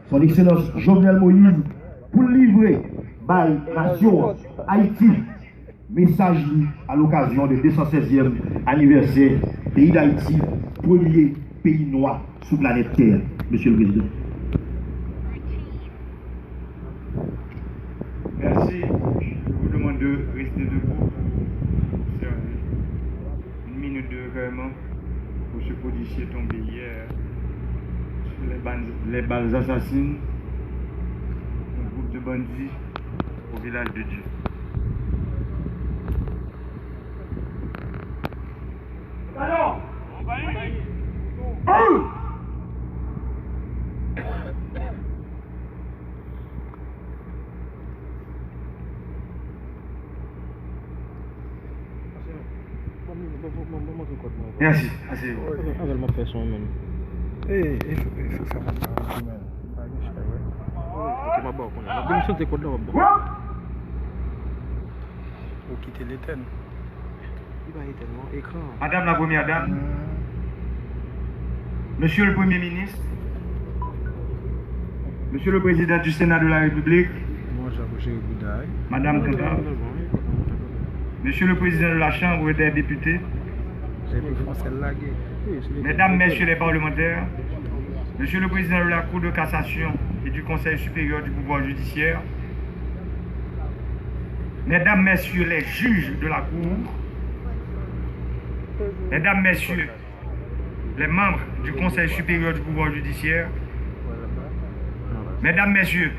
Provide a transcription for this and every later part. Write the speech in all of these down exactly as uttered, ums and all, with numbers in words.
Son Ekselans Jovenel Moïse pou l livre bay nasyon Ayiti mesaj li alokazyon de de san sèzyèm anivèsè peyi Dayiti, premye peyi nwa sou planèt tè. Mesye le Prezidan. Merci. Je vous demande de rester debout pour observer une minute de recueillement pour ce policier tombé hier sous les balles, les balles assassines d'un groupe de bandits au village de Dieu. Mèsi, ase bon. Avè l m ap fè son menm. E, e, e, fè sa pa di menm. Pa gen chay, wè. Ok, m ap ba w kounye a. M ap vin chante kòd la, m ap ba w. Ou kite l etèn. Li pa etèn non, ekran an. Madame la Première Dame, Monsieur le Premier Ministre, Monsieur le Président du Sénat de la République, Madame Cantave, Monsieur le Président de la Chambre des Députés, Mesdames, Messieurs les parlementaires, Monsieur le Président de la Cour de cassation et du Conseil supérieur du pouvoir judiciaire, Mesdames, Messieurs les juges de la Cour, Mesdames, Messieurs les membres du Conseil supérieur du pouvoir judiciaire, Mesdames, Messieurs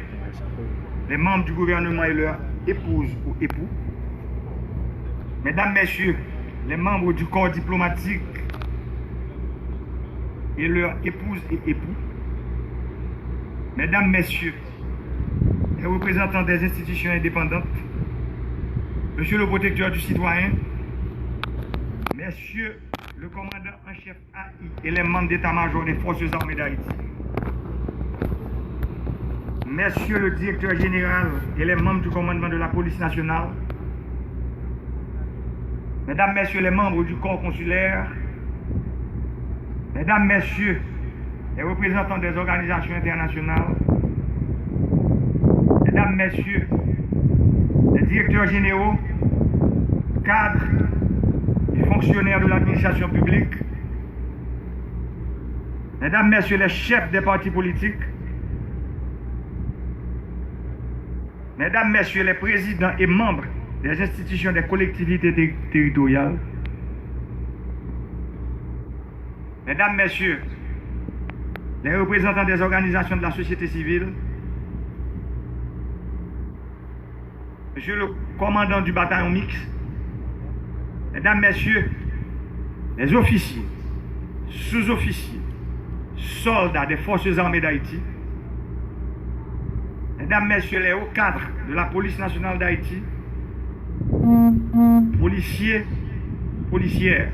les membres du gouvernement et leurs épouses ou époux, Mesdames, Messieurs les membres du corps diplomatique et leurs épouses et époux, Mesdames, Messieurs les représentants des institutions indépendantes, Monsieur le protecteur du citoyen, Monsieur le commandant en chef A I et les membres d'état-major des Forces armées d'Haïti, Monsieur le directeur général et les membres du commandement de la police nationale, Mesdames, Messieurs les membres du corps consulaire, Mesdames, Messieurs les représentants des organisations internationales, Mesdames, Messieurs les directeurs généraux, cadres et fonctionnaires de l'administration publique, Mesdames, Messieurs les chefs des partis politiques, Mesdames, Messieurs les présidents et membres des institutions des collectivités ter- territoriales, Mesdames, Messieurs les représentants des organisations de la société civile, Monsieur le commandant du bataillon mixte, Mesdames, Messieurs les officiers, sous-officiers, soldats des Forces armées d'Haïti, Mesdames, Messieurs les hauts cadres de la Police nationale d'Haïti, policiers, policières,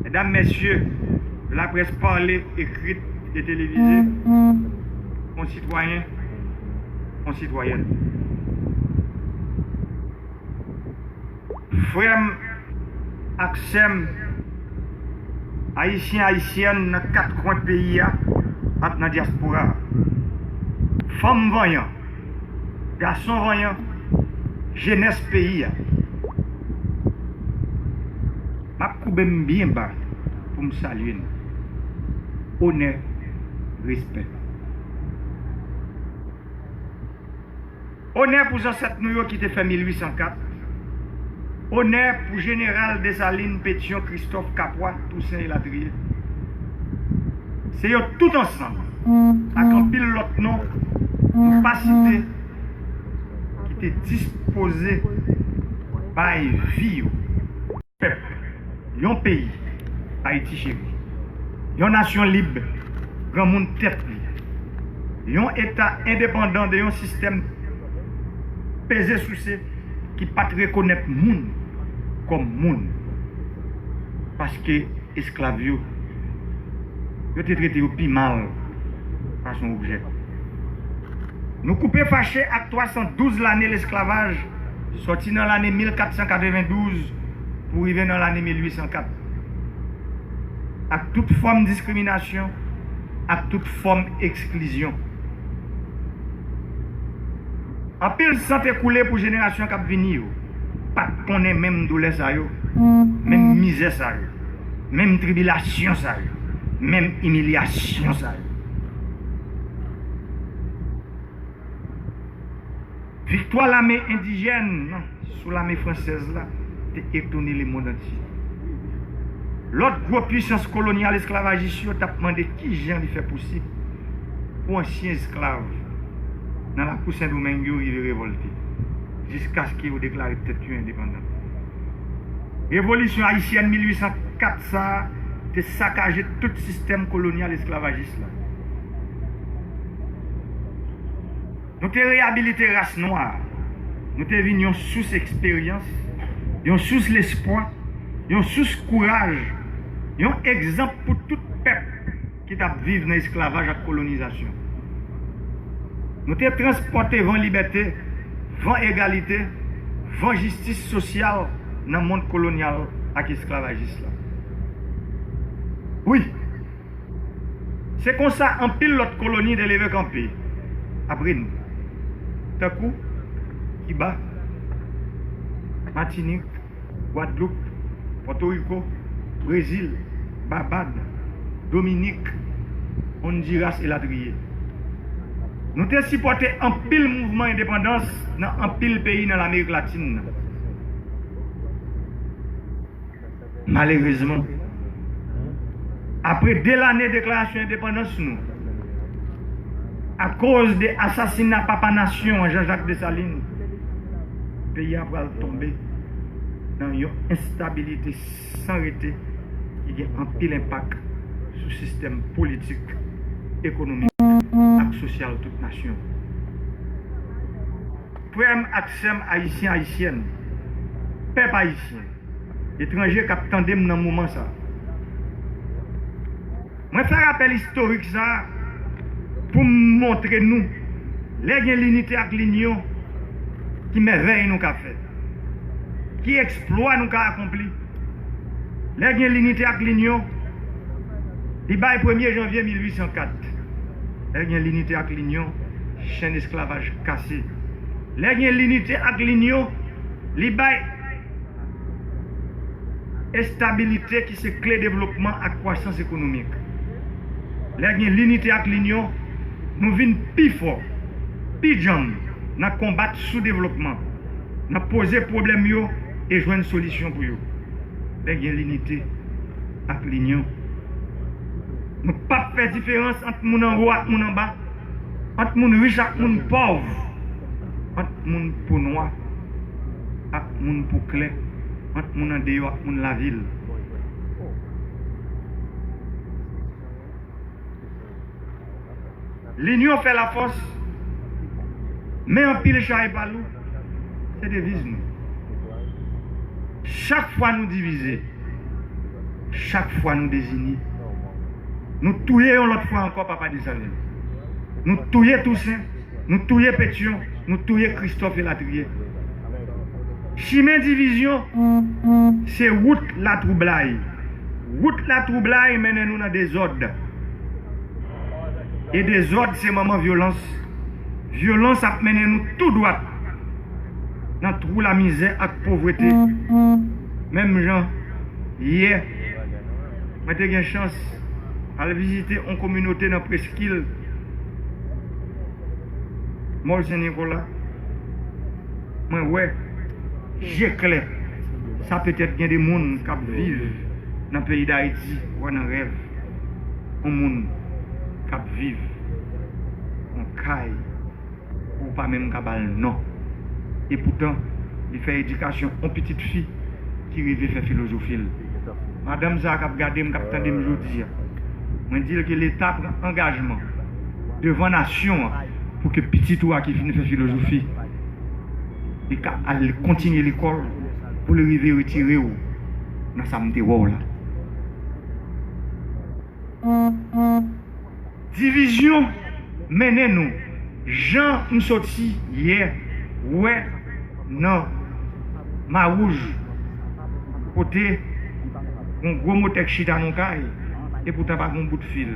Mesdames, Messieurs de la presse parlée, écrite et télévisée, concitoyens, concitoyennes. Frè m ak sè m, Ayisyen, Ayisyèn nan kat kwen peyi a ak nan dyaspora a. Fanm vanyan, gason vanyan, jenès peyi a. M ap koube m byen ba pou m salye nou. Onè, respè. Onè pou zansèt nou yo ki te fè mil uit san kat. Onè pou jeneral Desalin, Petyon, Kristòf, Kapwa, Tousen elatriye. Se yo tout ansanm, ak anpil lòt non nou pa site, ki te dispoze bay vi yo. Pèp, yon peyi, Ayiti cheri. Yon nasyon lib, granmoun tèt li. Yon eta endepandan de yon sistèm peze souse ki pa t rekonèt moun kòm moun. Paske esklav yo, yo te trete yo pi mal pase yon objè. Nou koupe fache ak twa san douz lane lesklavaj, sòti nan lane mil kat san katrevendouz pou rive nan lane mil uit san kat, ak tout fòm diskriminasyon ak tout fòm eksklizyon. Anpil san te koule pou jenerasyon k ap vini yo pa t konnen menm doulè sa yo, menm mizè sa yo, menm tribilasyon sa yo, menm imilyasyon sa yo. Viktwa lame endijèn sou lame fransèz la te etone lemonn antye. Lòt gwo pwisans kolonyal esklavajis yo t ap mande kijan li fè posib pou ansyen esklav nan lakou Sendomeng yo rive revòlte, jiskaske yo deklare tèt yo endepandan. Revolisyon ayisyèn mil uit san kat sa a te sakaje tout sistèm kolonyal esklavajis la. Nou te reyabilite ras nwa a. Nou te vin yon sous eksperyans, yon sous lespwa, yon sous kouraj, yon egzanp pou tout pèp ki t ap viv nan esklavaj ak kolonizasyon. Nou te transpòte van libète, van egalite, van jistis sosyal nan mond kolonyal ak esklavajis la. Wi, se konsa anpil lòt koloni te leve kanpe apre nou, tankou Kiba, Matinik, Gwadloup, Pòtoriko, Brezil, Babad, Dominik, Ondiras elatriye. Nou te sipòte anpil mouvman endepandans nan anpil peyi nan Lamerik Latin nan. Malerezman, apre de lane deklarasyon endepandans nou, akoz de asasina papa nasyon an, Jean Jacques Dessalines, peyi a pral tonbe nan yon enstabilite san rete ki gen anpil enpak sou sistèm politik, ekonomik ak sosyal tout nasyon. Frè m ak sè m ayisyen, ayisyèn, pèp ayisyen, etranje k ap tande m nan moman sa a. Mwen fè rapèl istorik sa a pou m montre nou lè gen linite ak linyon, ki mèvèy nou ka fè, ki eksplwa nou ka akonpli. Lè gen linite ak linyon, li bay premye janvye mil uit san kat. Lè gen linite ak linyon, chenn esklavaj kase. Lè gen linite ak linyon, li bay estabilite ki se kle devlopman ak kwasans ekonomik. Lè gen linite ak linyon, nou vin pi fò, pi djanm nan konbat soudevlopman, nan poze pwoblèm yo e jwenn solisyon pou yo. Lè gen linite ak linyon, nou p ap fè diferans ant moun anwo ak moun anba, ant moun rich ak moun pòv, ant moun po nwa ak moun po klè, ant moun andeyò ak moun lavil. Linyon fè lafòs, men anpil chay pa lou, se deviz nou. Chak fwa nou divize, chak fwa nou dezini, nou touye yon lòt fwa ankò Papa Desalin. Nou touye Tousen, nou touye Petyon, nou touye Kristòf elatriye. Chimen divizyon se wout latwoublay. Wout latwoublay mennen nou nan dezòd. E dezòd se manman vyolans. Vyolans ap mennen nou tou dwat nan twou lamizè ak povrete. Menm jan yè, mwen te gen chans al vizite yon kominote nan Preskil, Mòl Sen Nikola. Mwen wè, je klè, sa petèt gen de moun k ap viv nan peyi Dayiti, wè nan rèv, yon moun k ap viv yon kay ou pa menm ka ba l non. Epoutan, li fè edikasyon yon pitit fi ki rive fè filozofi l. Madanm sa a k ap gade m, k ap tande m jodi a, mwen di l ke Leta pran angajman devan nasyon an pou ke pitit ou a ki fin fè filozofi, li ka al kontinye lekòl pou li rive retire w nan sa m te wè w la. Divizyon mennen nou, jan m soti yè wè nan Mawouj, kote yon gwo motè k chita nan yon kay, epoutan pa gen yon bout fil.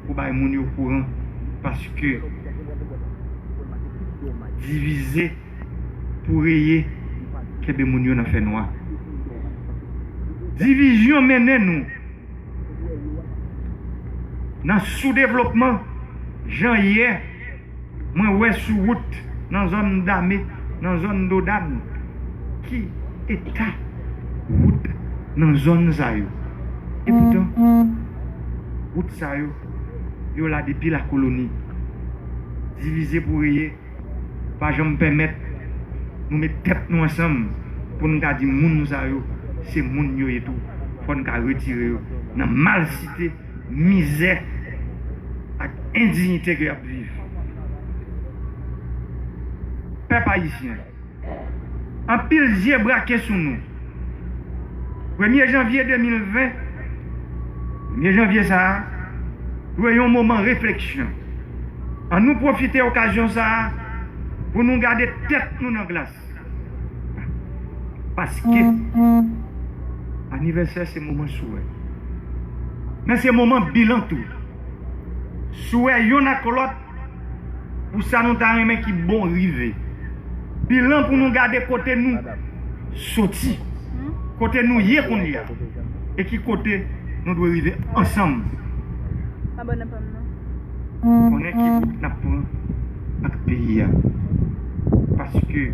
pou bay moun yo kouran, paske divize pou reye kenbe moun yo nan fènwa. Divizyon mennen nou nan soudevlopman, jan yè mwen wè sou wout nan zòn Dame, nan zòn Dodàn, ki eta wout nan zòn sa yo. Epoutan, wout sa yo, yo la depi lakoloni. Divize pou reye, pa janm pèmèt nou met tèt nou ansanm pou n ka di moun sa yo, se moun yo ye tou. Fò n ka retire yo nan malsite, mizè ak endiyite ke y ap viv. Pèp ayisyen, anpil zye brake sou nou. Premye janvye de mil ven, premye janvye sa a, dwe yon moman refleksyon. Ann nou pwofite okazyon sa a pou nou gade tèt nou nan glas. Paske anivèsè se moman souwè. Men se moman bilan tou. Souwè yonn ak lòt pou sa nou ta renmen ki bon rive. Bilan pou nou gade kote nou soti, kote nou ye kounye a, e ki kote nou dwe rive ansanm. Konnen ki wout n ap pran ak peyi a. Paske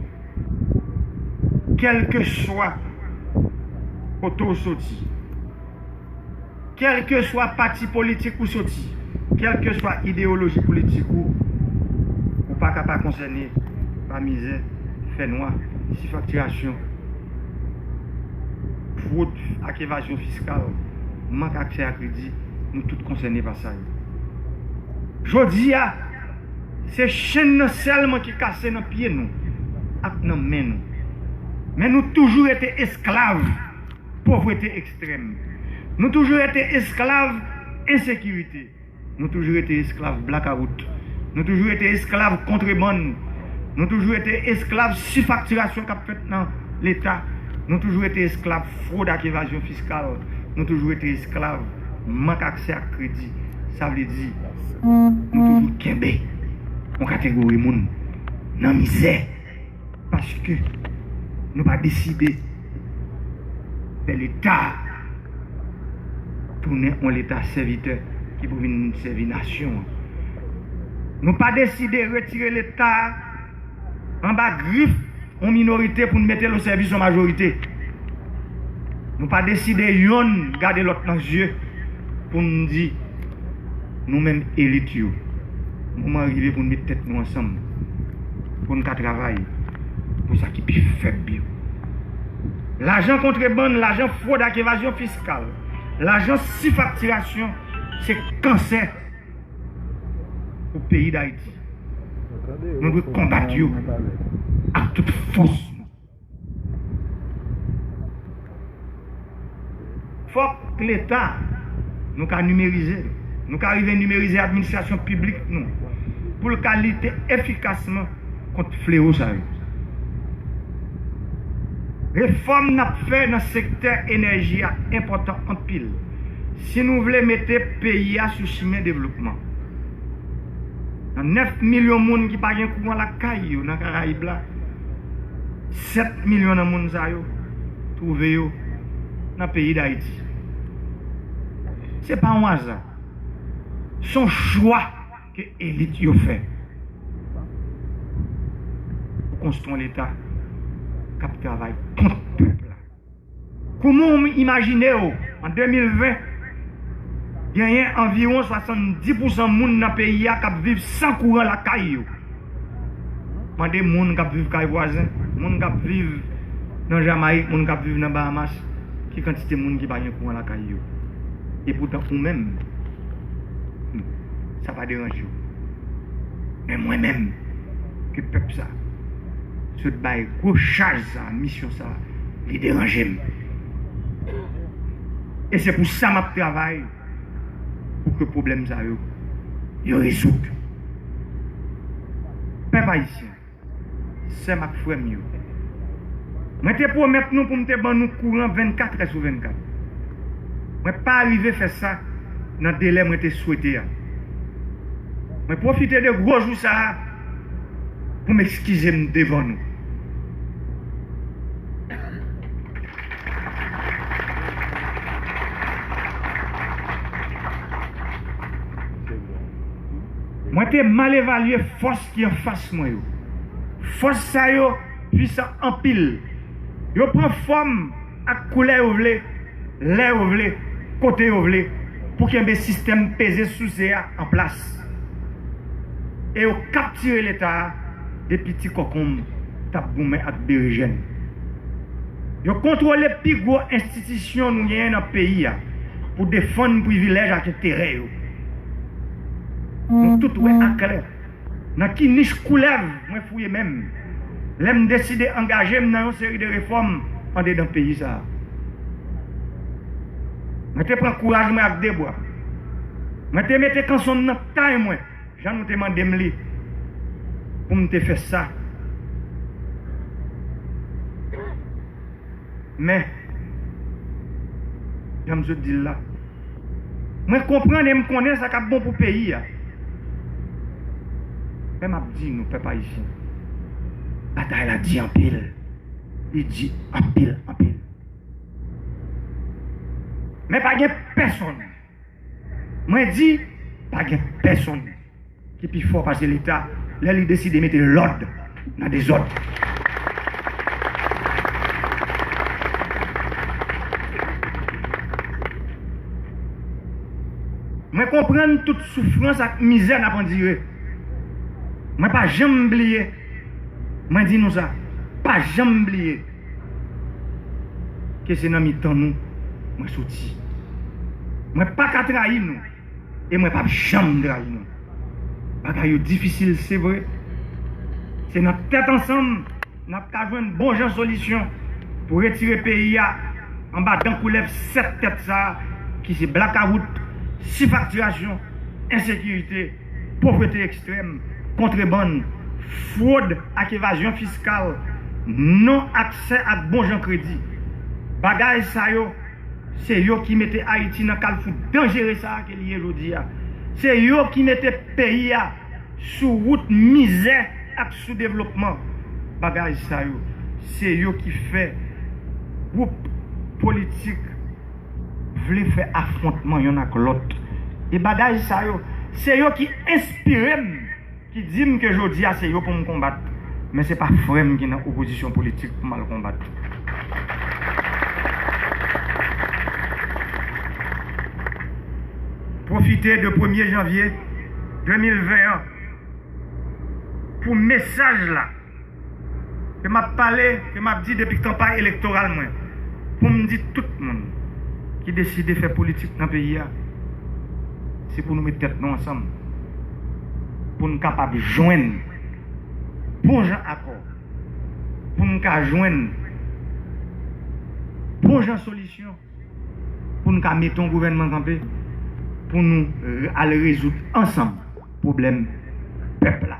kèlkeswa kote w soti, kèlkeswa pati politik ou soti, kèlkeswa ideyoloji politik ou, ou pa ka pa konsène pa mizè, fènwa, sifaktirasyon, fwod ak evazyon fiskal, mank aksè a kredi, nou tout konsène pa sa yo. Jodi a, se chenn nan sèlman ki kase nan pye nou ak nan men nou. Men nou toujou rete esklav povrete ekstrèm. Nou toujou rete esklav ensekirite. Nou toujou rete esklav blakawout. Nou toujou rete esklav kontrebann. Nou toujou rete esklav sifaktirasyon k ap fèt nan Leta. Nou toujou rete esklav fwod ak evazyon fiskal. Nou toujou rete esklav mank aksè ak kredi. Sa vle di, nou toujou kenbe yon kategori moun nan mizè. Paske nou pa deside fè Leta tounen yon Leta sèvitè ki pou vin sèvi nasyon an. Nou pa deside retire Leta anba grif yon minorite pou n mete l o sèvis yon majorite. Nou pa deside yonn gade lòt nan zye pou n di, nou menm elit yo, moman rive pou n met tèt nou ansanm, pou n ka travay pou sa ki pi fèb yo. Lajan kontrebann, lajan fwod ak evazyon fiskal, lajan sifaktirasyon, se kansè pou peyi Dayiti. Nou dwe konbat yo ak tout fòs nou. Fòk Leta, nou ka nimerize l. Nou ka rive nimerize administrasyon piblik nou pou l ka lite efikasman kont flewo sa yo. Refòm n ap fè nan sektè enèji a enpòtan anpil si nou vle mete peyi a sou chimen devlopman. Nan nèf milyon moun ki pa gen kouran lakay yo nan Karayib la, sèt milyon nan moun sa yo twouve yo nan peyi Dayiti. Se pa yon aza. Se yon chwa ke elit yo fè pou konstwi yon Leta k ap travay kont pèp la. Kouman w imajine w, an de mil ven, genyen anviwon swasanndis pousan moun nan peyi a k ap viv san kouran lakay yo? Mande moun k ap viv kay vwazen, moun k ap viv nan Jamayik, moun k ap viv nan Bahamas, ki kantite moun ki pa gen kouran lakay yo? Epoutan, ou menm, hmm, sa pa deranje w. Men mwen menm, ke pèp sa sot bay gwo chaj sa, misyon sa, li deranje m. E se pou sa m ap travay, pou ke pwoblèm sa yo, yo rezoud. Pèp ayisyen, sè m ak frè m yo, mwen te pwomèt nou pou m te ban nou kouran vennkatrè sou vennkat. Mwen pa rive fè sa nan delè mwen te swete a. Mwen pwofite de gwo jou sa a pou m eskize m devan nou. Mwen te mal evalye fòs ki anfas mwen yo. Fòs sa yo pwisan anpil. Yo pran fòm ak koulè yo vle, lè yo vle, kote yo vle, pou kenbe sistèm peze souse a an plas. E yo kaptire Leta a depi ti kòkonm t ap goumen ak berejèn. Yo kontwole pi gwo enstitisyon nou genyen nan peyi a pou defann privilèj ak enterè yo. Nou tout wè aklè nan ki nich koulèv mwen fouye men m lè m deside angaje m nan yon seri de refòm andedan peyi sa a. Mwen te pran kouraj mwen ak de bra. Mwen te mete kanson m nan tay mwen, jan nou te mande m li pou m te fè sa. Men, jan m sot di l la, mwen konprann e m konnen sa k ap bon pou peyi a. Men m ap di nou, pèp ayisyen, batay la di anpil. Li di anpil, anpil. Men pa gen pèsonn. Mwen di, pa gen pèsonn ki pi fò pase Leta lè li deside mete lòd nan dezòd. Mwen konprann tout soufrans ak mizè n ap andire. Mwen pa janm bliye, mwen di nou sa, pa janm bliye ke se nan mitan nou mwen soti. Mwen pa ka trayi nou. E mwen p ap janm trayi nou. Bagay yo difisil, se vre. Se nan tèt ansanm n ap ka jwenn bon jan solisyon pou retire peyi a anba dan koulèv sèt tèt sa a, ki se blakawout, sifaktirasyon, ensekirite, povrete ekstrèm, kontrebann, fwod ak evazyon fiskal, non aksè ak bon jan kredi. Bagay sa yo, se yo ki mete Ayiti nan kalfou danjere sa a ke li ye jodi a. Se yo ki mete peyi a sou wout mizè ak soudevlopman. Bagay sa yo, se yo ki fè gwoup politik vle fè afwontman yonn ak lòt. E bagay sa yo, se yo ki enspire m, ki di m ke jodi a se yo pou m konbat. Men se pa frè m ki nan opozisyon politik pou m al konbat. Pwofite de premye janvye de mil ven an pou mesaj la ke m ap pale, ke m ap di depi kanpay elektoral mwen, pou m di tout moun ki deside fè politik nan peyi a, se pou nou met tèt nou ansanm, pou n kapab jwenn bon jan akò, pou n ka jwenn bon jan solisyon, pou n ka mete yon gouvènman kanpe, pou nou re-, al rezoud ansanm pwoblèm pèp la.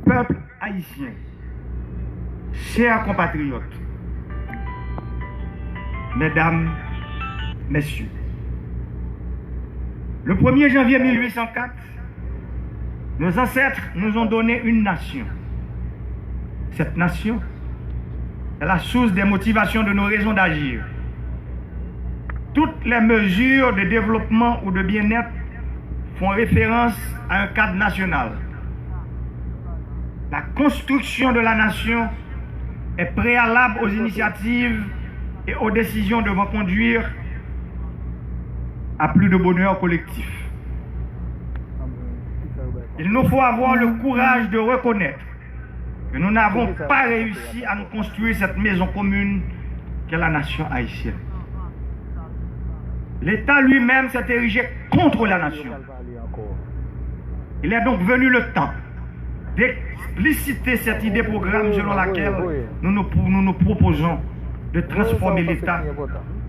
Pèp ayisyen, chè konpatriyòt, medam, mesye, le premier janvier mille huit cent quatre, nos ancêtres nous ont donné une nation. Cette nation est la source des motivations de nos raisons d'agir. Toutes les mesures de développement ou de bien-être font référence à un cadre national. La construction de la nation est préalable aux initiatives et aux décisions devant conduire à plus de bonheur collectif. Il nous faut avoir le courage de reconnaître que nous n'avons pas réussi à nous construire cette maison commune qu'est la nation haïtienne. L'État lui-même s'est érigé contre la nation. Il est donc venu le temps d'expliciter cette idée programme selon laquelle nous nous, nous nous proposons de transformer l'État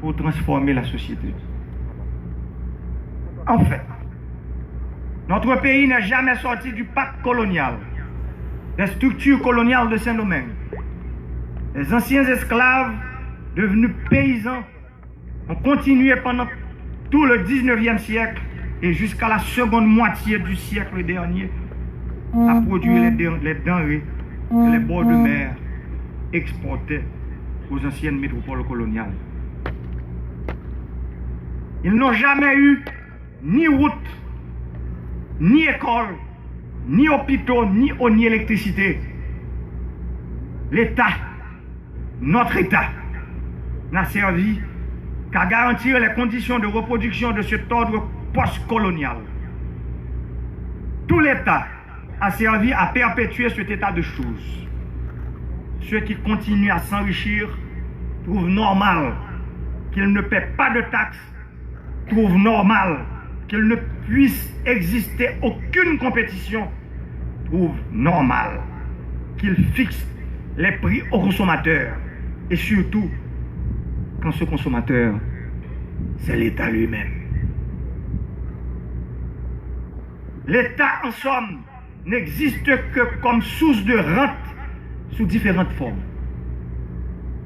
pour transformer la société. En fait, notre pays n'est jamais sorti du pacte colonial, des structures coloniales de Saint-Domingue. Les anciens esclaves Devenus paysans, ont continué pendant tout le dix-neuvième siècle et jusqu'à la seconde moitié du siècle dernier à produire les, den- les denrées que les bords de mer exportaient aux anciennes métropoles coloniales. Ils n'ont jamais eu ni route, ni école, ni hôpitaux, ni eau, ni électricité. L'État, notre État, n'a servi qu'à garantir les conditions de reproduction de cet ordre postcolonial. Tout l'État a servi à perpétuer cet état de choses. Ceux qui continuent à s'enrichir trouvent normal qu'ils ne paient pas de taxes, trouvent normal qu'il ne puisse exister aucune compétition, trouvent normal qu'ils fixent les prix aux consommateurs et surtout quand ce consommateur, c'est l'État lui-même. L'État, en somme, n'existe que comme source de rente sous différentes formes.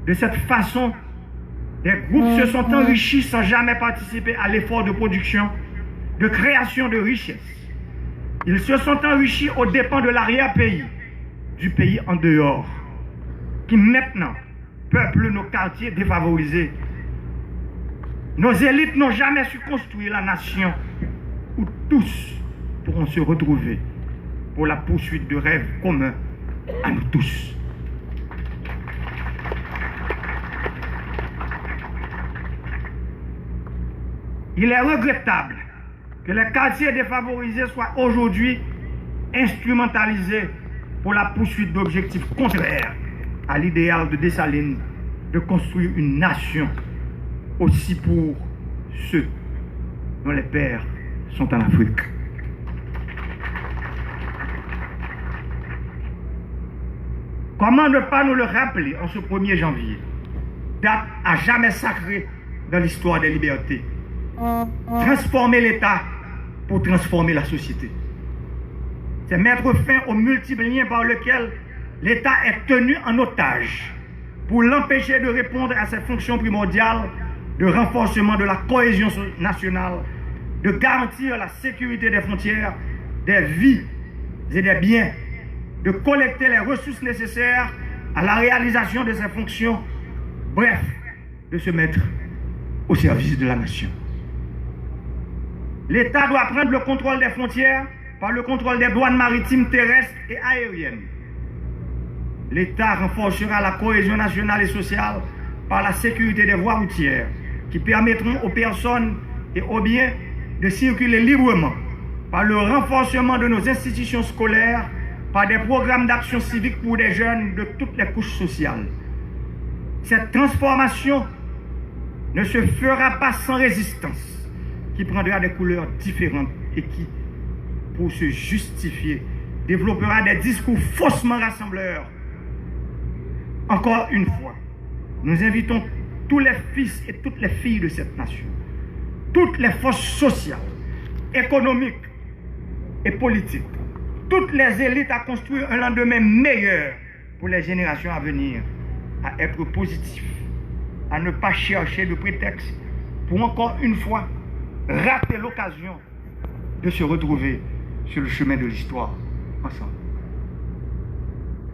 De cette façon, des groupes se sont enrichis sans jamais participer à l'effort de production, de création de richesses. Ils se sont enrichis aux dépens de l'arrière-pays, du pays en dehors, qui maintenant peuplent nos quartiers défavorisés. Nos élites n'ont jamais su construire la nation où tous pourront se retrouver pour la poursuite de rêves communs à nous tous. Il est regrettable que les quartiers défavorisés soient aujourd'hui instrumentalisés pour la poursuite d'objectifs contraires à l'idéal de Dessalines de construire une nation aussi pour ceux dont les pères sont en Afrique. Comment ne pas nous le rappeler en ce premier janvier, date à jamais sacrée dans l'histoire des libertés? Transformer l'État pour transformer la société. C'est mettre fin aux multiples liens par lesquels l'État est tenu en otage pour l'empêcher de répondre à ses fonctions primordiales de renforcement de la cohésion so- nationale, de garantir la sécurité des frontières, des vies et des biens, de collecter les ressources nécessaires à la réalisation de ses fonctions, bref, de se mettre au service de la nation. L'État doit prendre le contrôle des frontières par le contrôle des douanes maritimes, terrestres et aériennes. L'État renforcera la cohésion nationale et sociale par la sécurité des voies routières qui permettront aux personnes et aux biens de circuler librement, par le renforcement de nos institutions scolaires, par des programmes d'action civique pour des jeunes de toutes les couches sociales. Cette transformation ne se fera pas sans résistance qui prendra des couleurs différentes et qui, pour se justifier, développera des discours faussement rassembleurs. Encore une fois, nous invitons tous les fils et toutes les filles de cette nation, toutes les forces sociales, économiques et politiques, toutes les élites à construire un lendemain meilleur pour les générations à venir, à être positifs, à ne pas chercher de prétexte pour encore une fois rater l'occasion de se retrouver sur le chemin de l'histoire ensemble.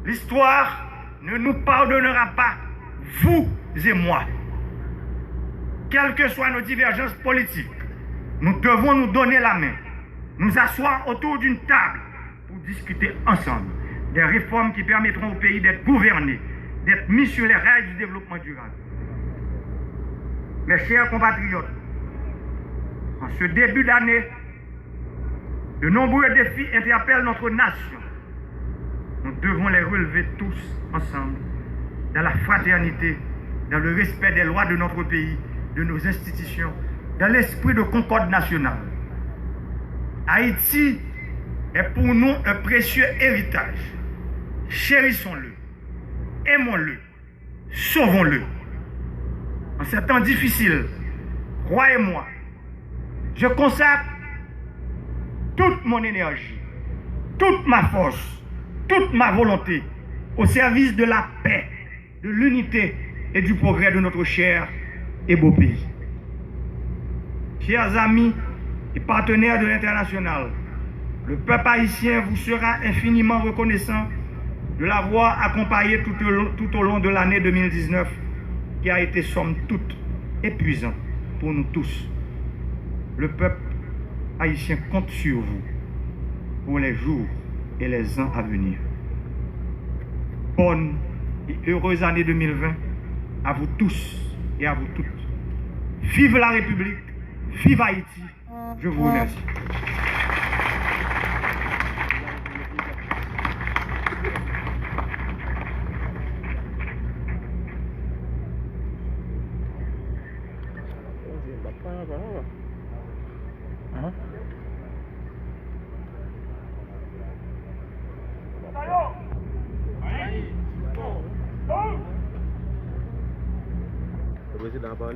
L'histoire ne nous pardonnera pas, vous et moi. Quelles que soient nos divergences politiques, nous devons nous donner la main, nous asseoir autour d'une table pour discuter ensemble des réformes qui permettront au pays d'être gouverné, d'être mis sur les rails du développement durable. Mes chers compatriotes, en ce début d'année, de nombreux défis interpellent notre nation. Nous devons les relever tous ensemble, dans la fraternité, dans le respect des lois de notre pays, de nos institutions, dans l'esprit de concorde nationale. Haïti est pour nous un précieux héritage. Chérissons-le, aimons-le, sauvons-le. En ces temps difficiles, croyez-moi, je consacre toute mon énergie, toute ma force, toute ma volonté au service de la paix, de l'unité et du progrès de notre cher et beau pays. Chers amis et partenaires de l'international, le peuple haïtien vous sera infiniment reconnaissant de l'avoir accompagné tout au long, tout au long de l'année deux mille dix-neuf, qui a été somme toute épuisante pour nous tous. Le peuple haïtien compte sur vous pour les jours et les ans à venir. Bonne et heureuse année deux mille vingt à vous tous et à vous toutes. Vive la République, vive Haïti. Je vous remercie.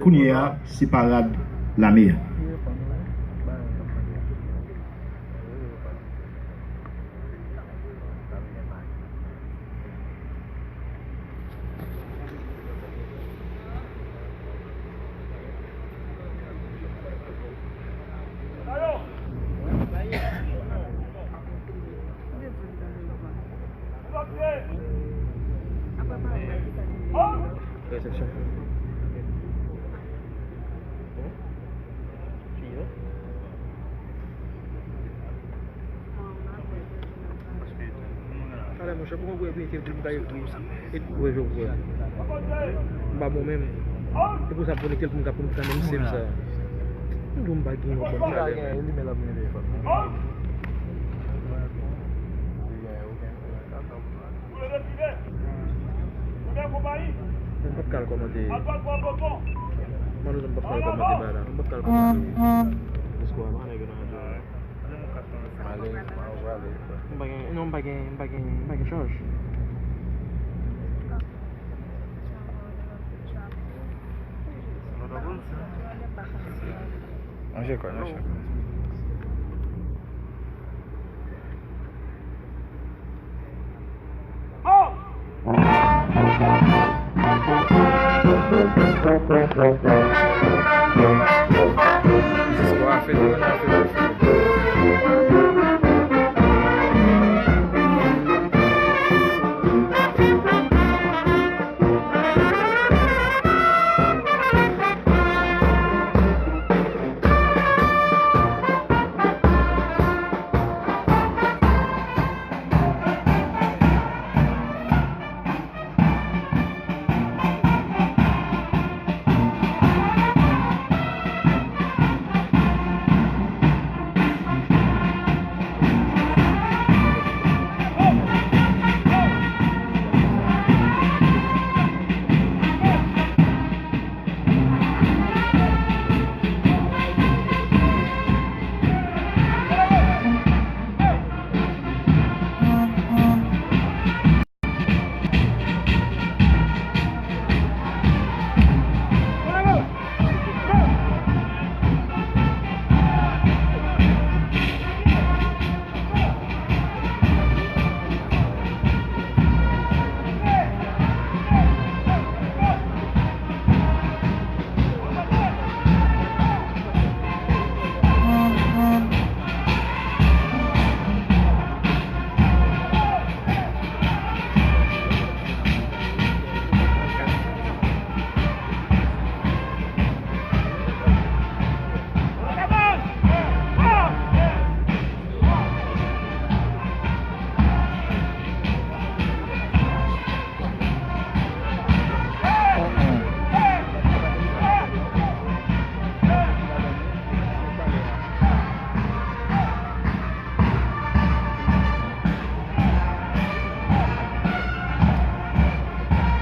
Kounye a, se parad lame a. Resepsyon. Talè, monchè, pou mwen, wè, byen, kel moun ka yo tou sa. E wè, jò, wè. M pa bon menm. E pou sa, pou kel moun ka pou m ka menm se m sa. M di w m pa gen yon bon talè. M p ap ka al kòmante. Malezman, m p ap ka al kòmante bagay la. M p ap ka al kòmante. Paske w ap anlè gen nan radyo a. M pa gen, non, m pa gen, m pa gen, m pa gen chaj. Manje kòd, manje.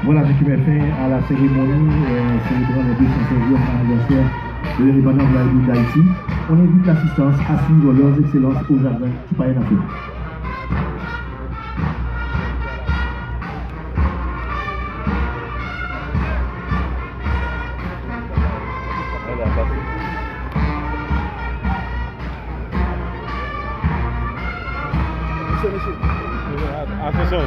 Voilà, ce qui met fin à la cérémonie, euh, célébrant les deux cent seizième anniversaire de l'indépendance de la République d'Haïti. On invite l'assistance à suivre leurs excellences au jardin du Palais national. Mesye, mesye. Atansyon.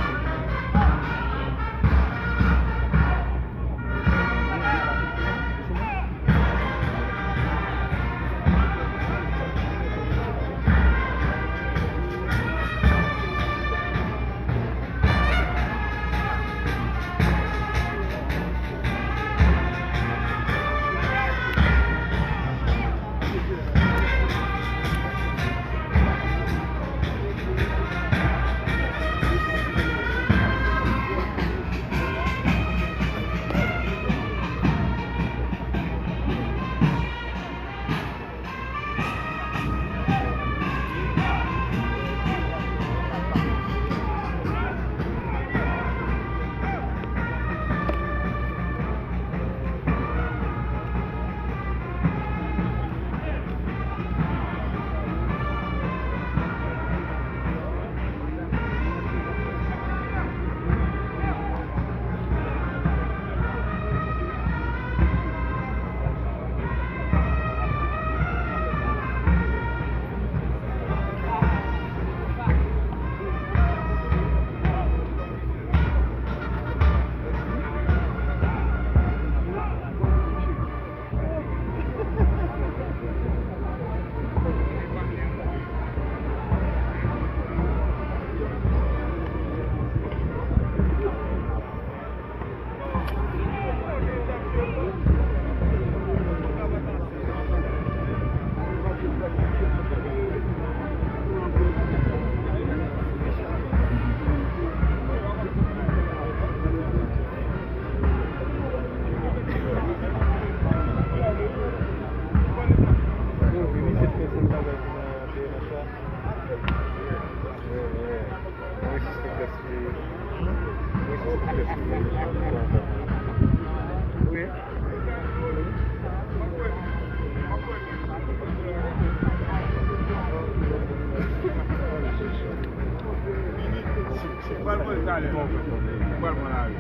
Talè, m pral pran lari.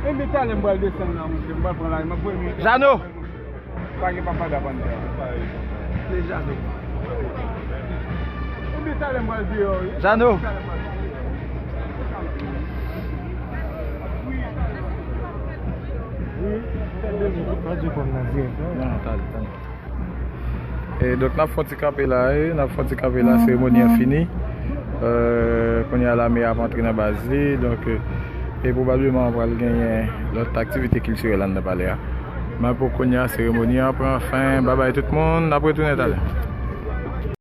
Epi talè, m pral desann la, monchè, m pral pran lari. M ap voye men. Jano! Pa gen papa da panda. Se Jano. Epi talè, m pral deyò, wi. Jano! Wi, fè de minit. Pa di kòm nan dirèk, non? Non, talè, talè. E donk, n ap fè yon ti kanpe la, e, n ap fè yon ti kanpe la, seremoni an fini. Euh, kounye a la, mè a ap antre nan baz li, donk, euh, e pwobableman pral genyen lòt aktivite kiltirèl anndan palè a. Men pou kounye a, seremoni an pran fen. Babay tout moun, n ap retounen talè.